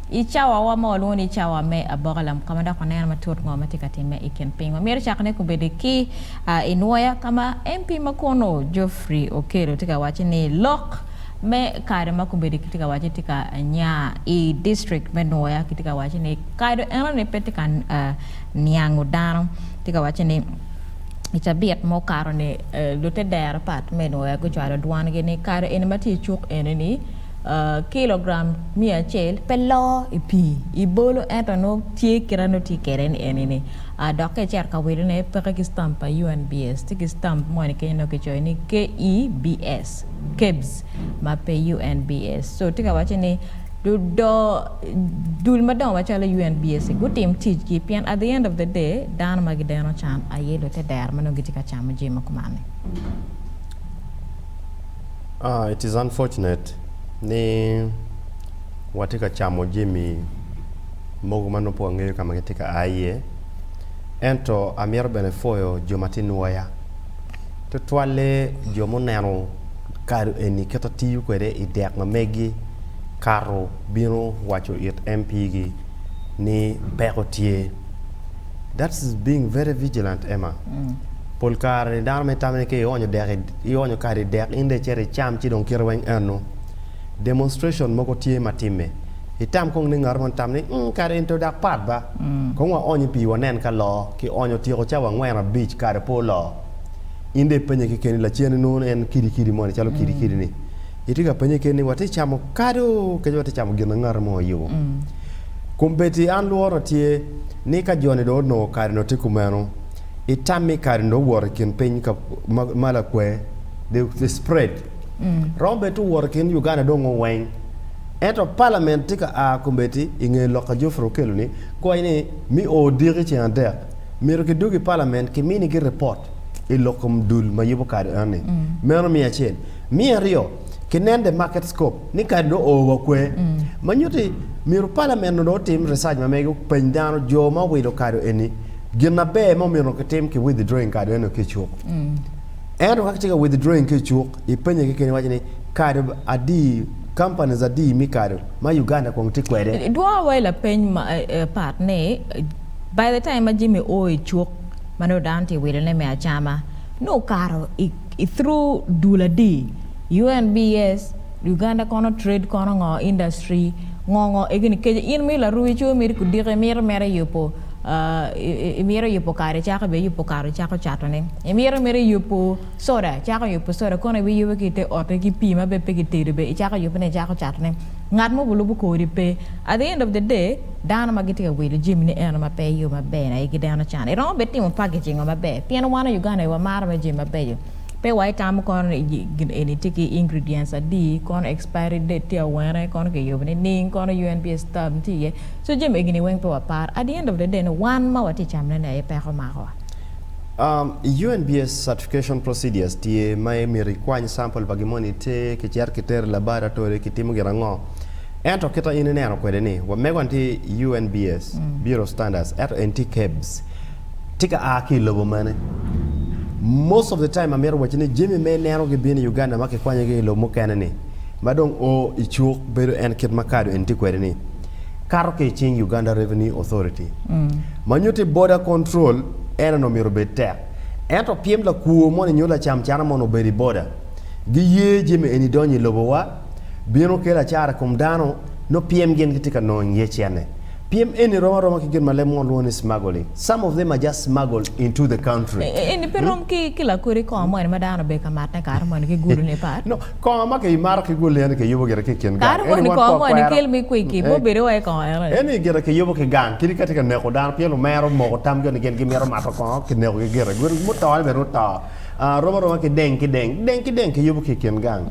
I cawawa ma walwongo ni cawa me aboka lam ka ma dok waneno matut ngo ma tye ka timme i kin piny. Wamito cakone kombeddi ki i nwoya ka ma MP ma kunu Geoffrey Okello tye ka wacci ni lok me kado ma kombeddi kitye ka wacci tye ka nya i district me Nwoya kitye ka wacci ni kado enoni pe tye ka niango dano. Tye ka wacci ni i cabit ma okato ni lutedero pat me Nwoya gucwalo dwangi ni kado eni ma tye i cuk eni ni kilogram miya acel pe loo i pii i bolo ento nongo tye kite nongo tye kwede ni eni ni dok ka icito ka wilone peke ki stamp pa UNBS tye ki stamp moni kenyo nongo kicoyo ni KEBS, KEBS ma pe UNBS so tye ka wacce ni ludoo dul madongo macalo UNBS gutim ticgi pien at the end of the day dano ma gideno can aye lutedero ma nongo gitye ka camo jami ma kuman-ni. It is unfortunate ni watye ka camo jami mogo ma nongo pe wangeyo ka ma gitye ka a iye ento amito bene pwoyo jo ma tye nwoya tutwalle jo muneno kado eni kit ma tiyo kwede i dek ma megi kato bino waco it MP gi ni peko tye. That is being very vigilant Emma. Pol kare ni dano me tamo ni ka ionyo dek ionyo kado i dek in dong icito icam ci dong kite weng eno. Demonstration mogo tye ma timme. Itam kong ni ngat mo tam ni mm kado eni to dok pat ba. Kong wa ony i pii wanen ka loo. Ki onyo tyeko cawa angwen abic kado pe oloo. In dong ipenye kekeni lacen inongo ni en kidi kidi moni calo kidi kidi ni. Itye ka penye kekeni ni watye camo kado kece watye camo gin ma ngat mo oyubo. Kombeddi an lworo tye ni ka jo-ni dong onongo kare-ni tye kumeno, itammi kare-ni dong owoto i kin piny ma lakwe, the spread, romo bed ti owoto i kin Uganda dong weng. Ento palament tye ka a kombeddi i nge lok ka Geoffrey Okello-ni guwaco ni mi o diki ceng adek myero kidug i palament kiminigi ripot i lok kom dul ma yubo kado enoni. Meno me acel. Me aryo, kinen the market scope ni kadi dong oo wa kwe. Ma nyutti myero parliament dong otim research ma mege openy dano jo ma owilo kado eni gin maber ma omyero kitim ki withdrawing kado eno ki icuk. Ento ka kitye ka withdrawing ki icuk ipenye kekeni iwaco ni kado adi companies adi me kado ma Uganda kong tye kwede. Dwoko wa i lapeny ma pat ni by the time ma jami oo icuk ma nongo dano tye wilone me acama nongo okato i through dul adi, UNBS, Uganda kono trade kono ngo industry ngo ngo egini kece in mi laruwi ci miti kudiki imito mere yubo imito yubo kado icako bene yubo kado icako cato ne imito mere yubo soda icako yubo soda kono ibiyubo ki ite otti ki pii ma bene pe kitedo bene icako yubo ne icako cato ne ngat mo bulubo kodi pe at the end of the day Dano ma gitye ka wilo jami ni eno ma pe iyo maber ni aye gideno can. Iromo bene timo packaging o maber pien wan i Uganda wamaro me jami mabeco. Pe wa itamo kono ni gin eni tye ki ingredients adi, kono expiry date tye awene, kono kiyubo nining, kono UNBS stamp tye iye. So jami egi ni weng pe waparo. At the end of the day ni wan ma watye camone ni aye peko makowa. UNBS certification procedures tye ma myero ikwany sample pa gin moni iter kicito kitero i laboratory kitimo gin ango. Ento kit ma in ineno kwede ni, wamego ni tye UNBS, Bureau of Standards, ento en tye KEBS, tye ka a ki i lobo mene? Most of the time amito wacci ni jami ma ineno gibino i Uganda ma kikwanyogi ki i lobo mukene ni ma dong o i cuk bedo en kit ma kado eni tye kwede ni kato ki i cing Uganda Revenue Authority ma nyutti border control en onongo myero obed tek ento pyem lakwo moni nyo lacam cana moni obedo i border giye jami eni donyo i lobowa Bino kelo acara i kom dano, nongo pyem gin gitye ka nongo iye cene. Pyem eni rom aroma ki gin ma leb munu lwongo ni smuggling. Some of them are just smuggled into the country. Eni pe rom ki ki lakodi kongo moni ma dano obedo ka matone kare moni ki gulu ni pat. No, kongo ma kimato ki gulu eni kiyubo gire ki i kin gang. Kare moni kongo moni kel me kwiki pe obedo wa i kongo eno ni. Eni gire kiyubo ki gang kadi ka tye ka neko dano pien lumero omoko tamgi ni gin gimito mato kongo kinekogi gire. Muto ni bene oto. Rom aroma ki deng ki deng. Deng ki deng kiyubo ki i kin gang.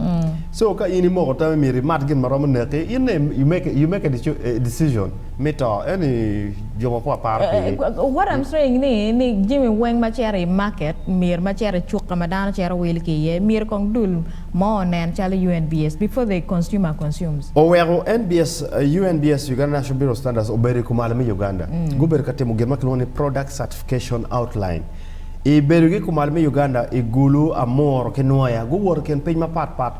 So ka in imoko tammi myero imat gin ma romo neki, in you make, you make a decision me to. Eni jo ma pe waparo pigi. What I'm saying ni, ni jami weng ma cito i market, myero ma cito i cuk ka ma dano cito wil ki iye, myero kong dul mo onen calo UNBS before the consumer consumes. Oweko NBS, UNBS, Uganda National Bureau of Standards, obedo i kumalo me Uganda. Gubedo ka timo gin ma kilwongo ni Product Certification Outline. I bedogi i kumalo me Uganda, i Gulu, Amuru ki Nwoya, guwoto i kin piny mapat pat.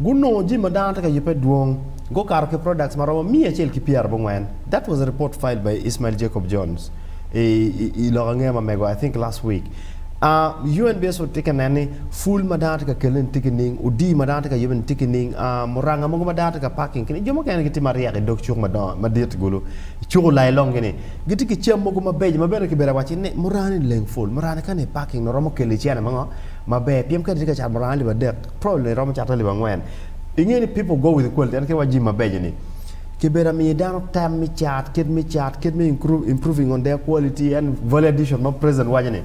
Gunongo jami ma dano tye ka yubbe dwong, gukato ki products ma romo 190. That was a report filed by Ismail Jacob Jones i lok angeya ma mego I think last week. UNBS tye ka neno ni pul ma dano tye ka kelone ni tye ki ning, odii ma dano tye ka yubbe ni tye ki ning, muranga mogo ma dano tye ka parking ki ni jo mukene gitye maryek i dog cuk madongo madit gulu cuk olai long gini gitye ki cam mogo mabeco ma bene kibedo awaci ni muranga ni leng pul muranga ni ka ni parking ni romo keli cene ma ngo maber pien ka itye ka cato muranga alip adek probably romo cate alip angwen inge ni people go with quality en kit wa jami mabeco ni kibedo amiyo dano tam me cat kit me cat kit me improving on their quality and value addition ma president waco ni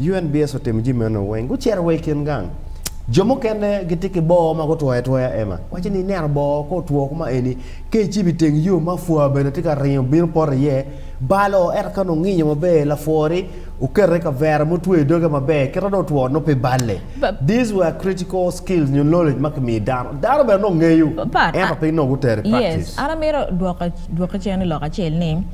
UNBS otimo jami meno weng gucito wa i kin gang jo mukene gitye ki boo ma gutwoyo atwoya ema waco ni ineno boo ka otwo kuma eni ka icibo iteng yo ma apwa bene tye ka ringo bino poto iye balo ento ka nongo nginyo maber lapwori okete i kavera mutweyo doge maber kite dong otwo nongo pe balle. These were critical skills nyo knowledge ma kimiyo dano. Dano bene nongo ngeyo ento pe nongo gutero i practice. Yes, an amito dwoki cen i lok acel ni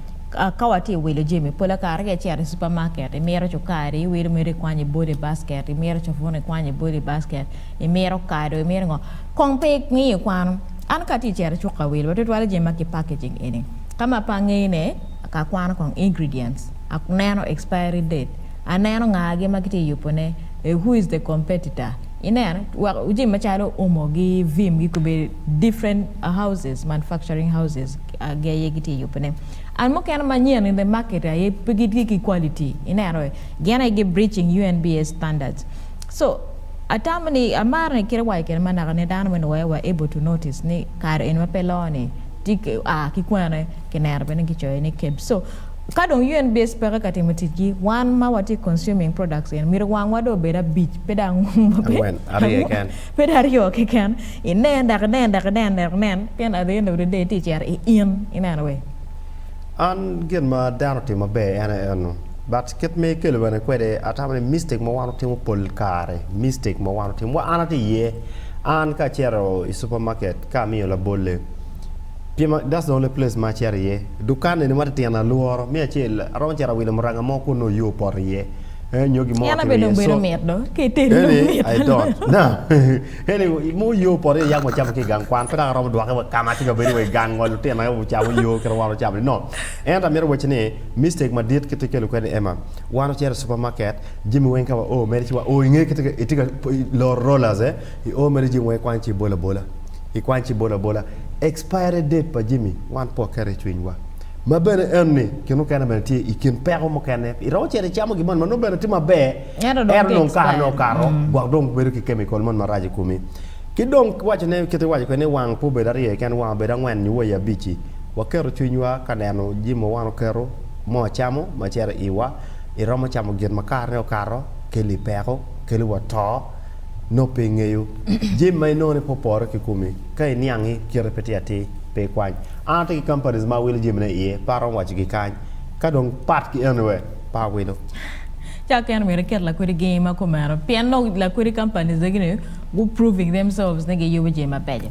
ka watye ka wilo jami pola kare ka icito i supermarket imito cukari iwilo mere ikwanyo ibolo i basket, imito cafun ikwanyo ibolo i basket, imito kado imito ngo kong pe ingiyo kwano. An ka atye ka cito i cuk ka wilo wa tutwale jami ma ki packaging eni ka ma pe angeyo ne ka akwano kong ingredients aneno expiry date aneno nga gi ma gitye ka yubo ne who is the competitor ineno wek jami macalo omo gi vim gi gubedo different houses manufacturing houses gi aye gitye ka yubo ne and mukene manyen in the market aye pe gitye ki quality ineno gin aye gi breaching UNBS standards so atamo ni amaro ni kit awaco kwede ma naka ni dano meno weng were able to notice ni kare eni ma pe loo ni tye oa ki kwene kineno bene kicoyo ni kebs so Ka dong UNBS peke ka timo ticgi, wan ma watye consuming products eni myero wangwa dong obed abic pe dong Angwen, aryo keken. Pe dong aryo keken. Inen dok inen dok inen dok inen pien at the end of the day itye cito i in ineno wee. An gin ma dano otimo maber en aye eno but kit ma ikelo bene kwede atamo ni mistake ma wan otimo pol kare mistake ma wan otimo wa an atye iye an ka acito i supermarket ka amiyo labolle Pien that's the only place ma acito iye. Dukan eni ma titino alworo, me acel aromo cito awilo muranga mo kun nongo yo opoto iye eh, nyo gin mo En otimo abe dong iye. bedo So, mit do, ka itedo dong any, mit I don't. Now, anyway, mo yo opoto iye yak wacamo ki i gang kwan, pe dok aromo dwoke wa ka ma atye ka bedo wa i gang wa lutino aye ocamo yo kit ma wan ocamo ni. No. Ento amito wacci ni mistake madit kit ikelo kwede ni Emma, wan ocito i supermarket, jami weng ka wa o mere ci wa o inge kit itye ka loro rollers eh, i o mere jami weng ikwanyo ci ibolo abola. Ikwany ci ibolo abola. Expiry date pa jami wan pe waketo i cwinywa. Ma bene eni kin mukene bene tye i kin peko mukene. Iromo cito icamo gin moni ma nongo bene tye maber Ento dong ento tye dong karene expired. okato gwok dong bedo ki chemical moni marac i komi. Ki dong waco ne kit iwaco kwede ni wang pe obedo aryo keken wang obedo angwen nyo wa i abic-ci. Waketo cwinywa ka neno jami ma wan oketo ma wacamo ma cito i iwa. Iromo camo gin ma karene okato keli peko, keli wa to. Nongo pe ingeyo jami ma inongo ni pe opore ki komi. Ka iniang ni kite pe tye atir, pe ikwany. An atye ki companies ma awilo jamine iye, pe aromo wacogi kany. Ka dong pat ki eni we, pe awilo. Ca kene myero iket lakwedi gengi ma kumeno pien nongo lakwedi companies egi ni gu proving themselves ni giyubo jami mabeco.